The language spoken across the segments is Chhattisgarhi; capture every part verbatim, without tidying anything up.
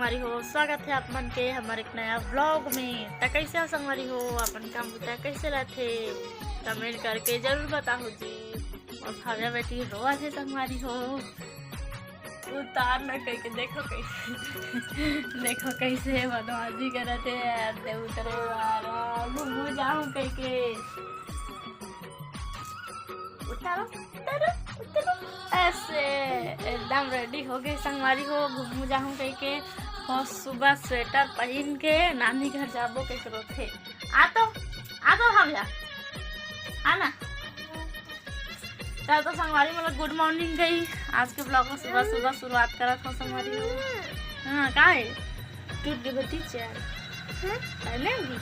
संगवारी हो, स्वागत है आप मन के हमर एक नया vlog में। त कैसे हो संगवारी हो, अपन काम बुता कैसे रहथे, comment करके जरूर बताहू जी। और भाव्या बेटी रोवत हे संगवारी हो, उतार न कहिके। देखो कैसे, देखो कैसे बदमाशी करत हे यार, दे उतरे वाला, घूमू जाहूं कहिके। उतारो, उतारो, उतारो। ऐसे एकदम ready हो गए संगवारी हो, घूमू जाहूं कहिके। और सुबह sweater पहिन के नानी घर जाबो कहिके रोथे। आ तो, आ तो भाव्या, आ ना। त तो संगवारी मन ल good morning कही। आज के vlog में सुबह सुबह शुरुआत करत हो संगवारी हो। हाँ, का है? टूट गई बत्ती चार। हाँ? पहले भी?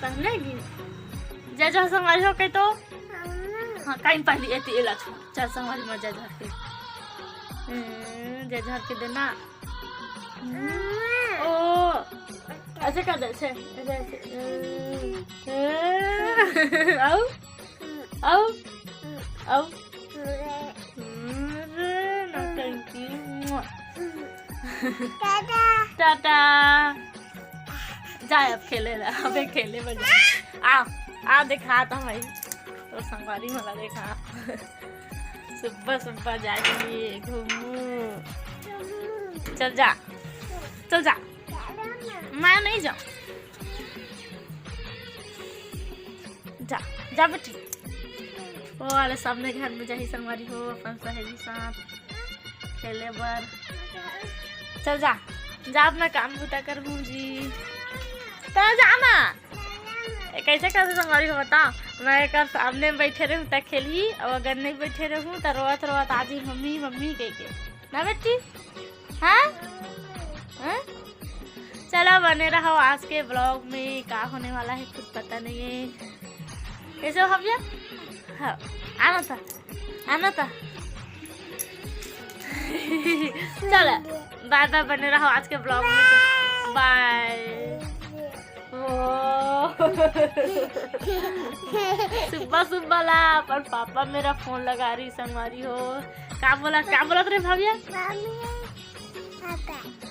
पहले भी? जय जय संगवारी हो कही तो? हाँ, कहीं पहली एती एला छो। चल संगवारी मन जय जय के। हम्म, जय जय के देना। हम्म। ओ, ऐसे कर दे, ऐसे, ऐसे, ऐसे। हम्म। आओ, आओ, आओ। हम्म, नौटंकी। टाटा। टाटा। जा अब खेले ला, अबे खेले में जा। आ, आ देखा था भाई, तो संगवारी वाला देखा। सुबह सुबह जाके घूमू। चल जा, चल जा। मैं नहीं जाऊँ। जा, जा बेटी। वो वाले सामने घर में जाही संगवारी हो अपन सहेली साथ खेले बर। चल जा, जा अपना काम बुता कर भूजी। तो जा ना। ए, कैसे करते संगवारी हो बता? मैं एक सामने में बैठे रहूँ त खेलही, और अगर नहीं बैठे रहूँ त रोवत रोवत आजी मम्मी मम्मी कह के। ना बेटी? हाँ? हाँ? चलो बने रहो आज के vlog में, का होने वाला है कुछ पता नहीं है। कैसे हो भैया? हाँ, आना था, आना था। चलो, bye bye, बने रहो आज के vlog में। Bye। सुबह सुबह ला अपन पापा मेरा फोन लगा रही संगवारी हो। का बोला, का बोलत रे भाविया?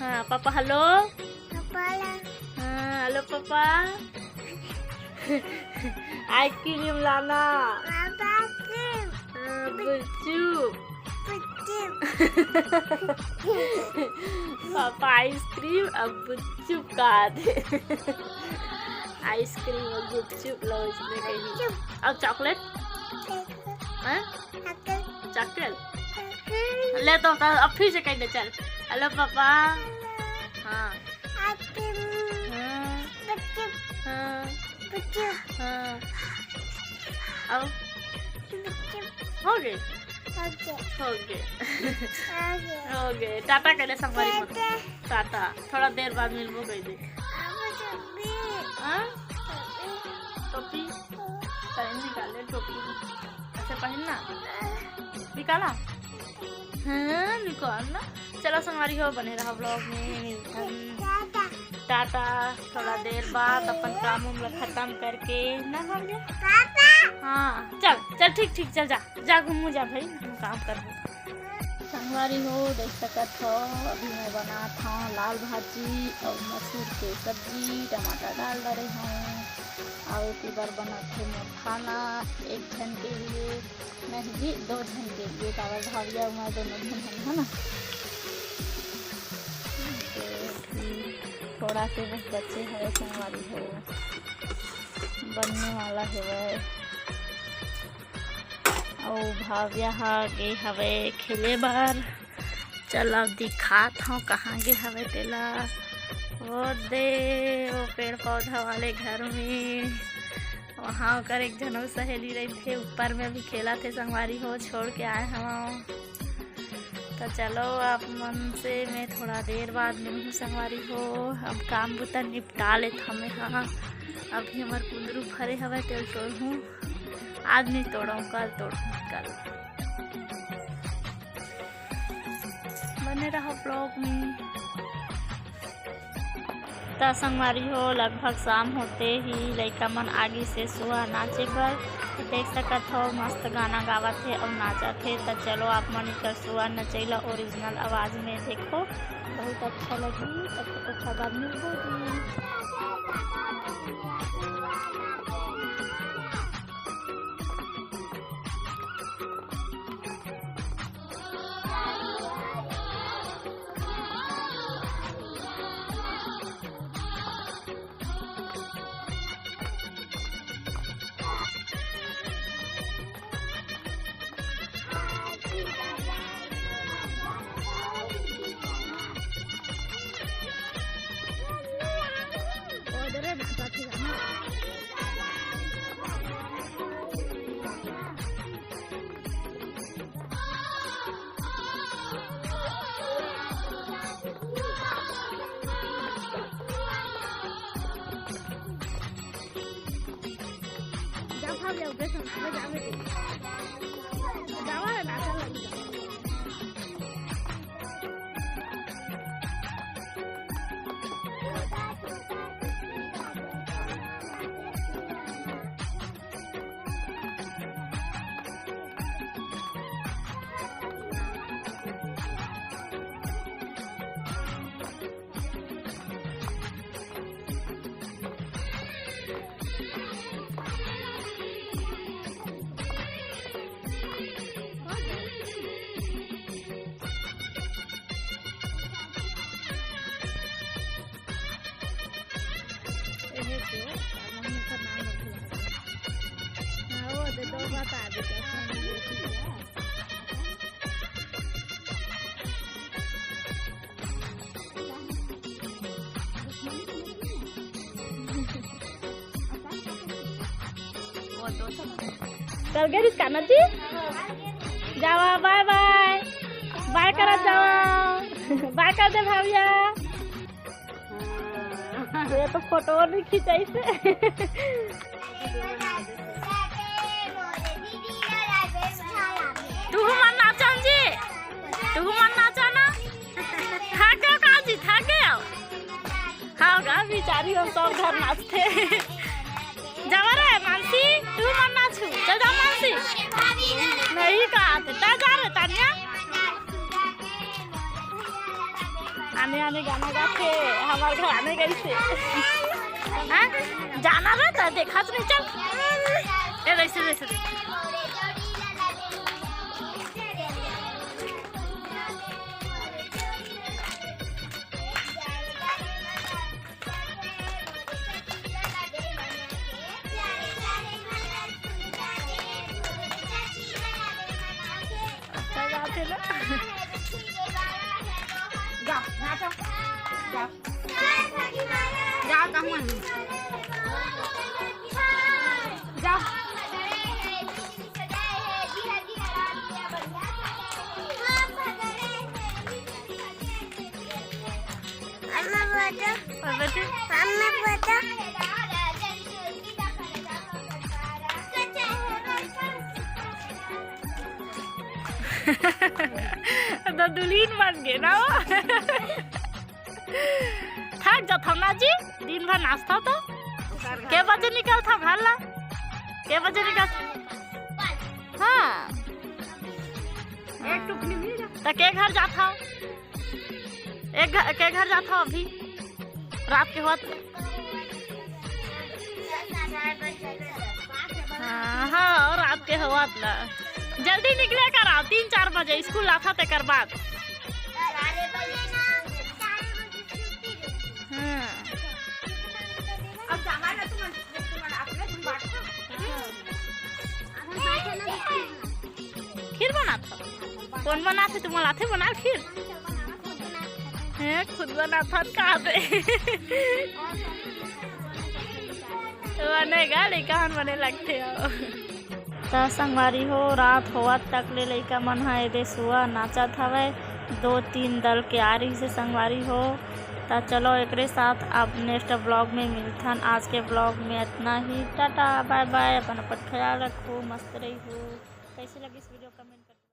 हाँ पापा, हेलो। हाँ हेलो पापा। आइसक्रीम लाना। हाँ, गुपचुप। पापा आइसक्रीम अब गुपचुप का दे। आइसक्रीम और गुपचुप लो इसमें कहीं। और चॉकलेट? हाँ? चॉकलेट। ले तो अब फिर से कह दे, चल। Hello papa. हाँ। हाँ। हाँ। अब हो गए। हो गए। हो गए। टाटा कहले संगवारी मन। टाटा। थोड़ा देर बाद मिलबो कह दे। हाँ? टोपी। पहन निकाले टोपी। अच्छा पहन ना। निकाला। हाँ निकाल ना। चलो संगवारी हो, बने रहा vlog में। टाटा। थोड़ा देर बाद अपन काम उम ला खत्म करके ना हम जा। हाँ चल चल, ठीक ठीक, चल जा, जा घूमू जा भाई, हम काम करबो। संगवारी हो, देख सकत हो, अभी मैं बनात हूँ लाल भाजी और मसूर के सब्जी, टमाटर डाल डरे हूँ। और एती बर बनत हे मोर खाना, एक झन के लिए नहीं जी, दो झन के लिए, काबर भाविया और मैं दोनों झन हन, है ना। तो अभी थोड़ा से बस बचे हवे संगवारी हो, बनने वाला हवे। अउ भाविया ह गे हवे खेले बर। चल अब दिखात हव कहाँ गे हवे तेला। वो दे, वो पेड़ पौधा वाले घर में, वहाँ ओकर एक झन अउ सहेली रहिथे, ऊपर में अभी खेलत हे संगवारी हो, छोड़ के आए हवं। तो चलो आप मन से मैं थोड़ा देर बाद मिलहूँ संगवारी हो। अब काम बुता निपटा लेत हमें, हाँ अभी हमर कुंदरू फरे हवय तेल तोड़हूँ। आज नहीं तोड़ो, कल तोड़ो, कल। बने रहो vlog में। त संगवारी हो, लगभग शाम होते ही लइका मन आगी से सुआ नाचे बर। त देख सकत हो, मस्त गाना गावत हे अउ नाचत हे। त चलो, आप मन इकर सुआ नचई ला original आवाज में देखो, बहुत अच्छा लगी। त ओकर बाद मिलबो जी। जा भाग ले, उधर से, उधर जा बेटे। जावा है ना, चल। चल गे रिस कान्हा जी, जावा, bye bye, bye करा जावा, bye कर दे भैया। ये तो फोटो नहीं खिंचाई से। तुहू मन नाचन जी, तुहू मन नाचा ना। थक गए का जी, थक गए? हाँ, का बिचारी हम सब घर नाचते। जावा रे मानसी, तुहू मन नाचू। चल जा मानसी। नहीं का आते, ता जा रे तानिया। आने आने गाना गाथे, हमार घर आने गई से। हाँ? जाना रहता, देखा तो नहीं, चल। ए, वैसे, वैसे, वैसे। अच्छा बात है ना। जा, नाचो। जा। जा, कहूँ है? जा। मम्मा, बता। और बता। मम्मा, बता। तो दुल्हन बन गए ना वो। थक जाथव ना जी, दिन भर नाचथव तो। के बजे निकलथव घर ला? के बजे निकल? हाँ। एक टुकनी मिल जा। त के घर जाथव? एक घर, के घर जाथव अभी? रात के होवत। हाँ, हाँ, रात के होवत ना। जल्दी निकले करा, तीन चार बजे स्कूल आथा तेकर बाद। हाँ। अब जावा ना तुम, तुम अपने तुम बांटो। खीर बनात हो? कौन बनात हे? तुमन आथे बनाए खीर? हैं, खुद बनात हन का दे? बनेगा, लइका मन बने लगथे हो। त संगवारी हो, रात होवत तक ले लइका मन ह एदे सुआ नाचत हवय। दो तीन दल के आ रहिसे संगवारी हो। त चलो, एकरे साथ अब next vlog में मिलथन। आज के vlog में इतना ही। टाटा, bye bye, अपन अपन ख्याल रखो, मस्त रहिहो। कैसे लगिस video, comment